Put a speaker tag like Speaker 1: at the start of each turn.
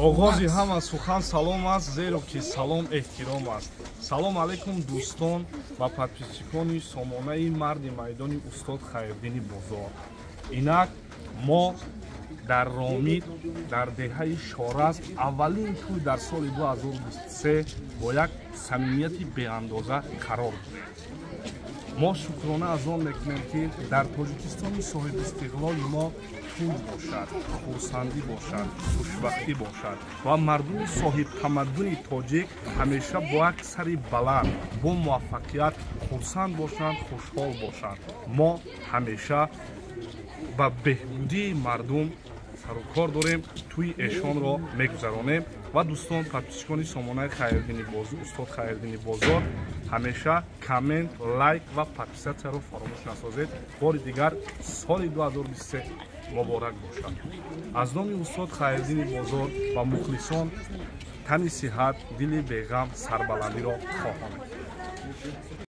Speaker 1: Оғози ҳама сухан салом аст, зеро ки салом эҳтиром аст. Салом алайкум, дӯстон ва подписчикони сомонаи марди майдони устод Хайриддини Бозор. Инак мо дар Ромид, дар деҳаи Шораз, аввалин тӯй дар соли 2023 бо як самимияти беандоза қарор дорем. Мо шукрона аз он мекунем, ки дар Тоҷикистони соҳибистиқлоли мо тӯй бошад, хурсандӣ бошад, хушбахтӣ бошад ва мардуми соҳибтамаддуни тоҷик ҳамеша бо як сари баланд, бо муваффақият хурсанд бошанд, хушҳол бошанд. Мо ҳамеша ба беҳбудии мардум сарукор дорем, тӯи эшонро мегузаронем. Ва дӯстон, подписчикони сомонаи Хайриддини Бозор, устод Хайриддини Бозор, ҳамеша коммент, лайк ва подписатсияро фаромӯш насозед. Бори дигар соли 2023 муборак бошад. Аз номи устод Хайриддини Бозор ва мухлисон тани сиҳат, дили беғам, сарбаландиро хоҳонем.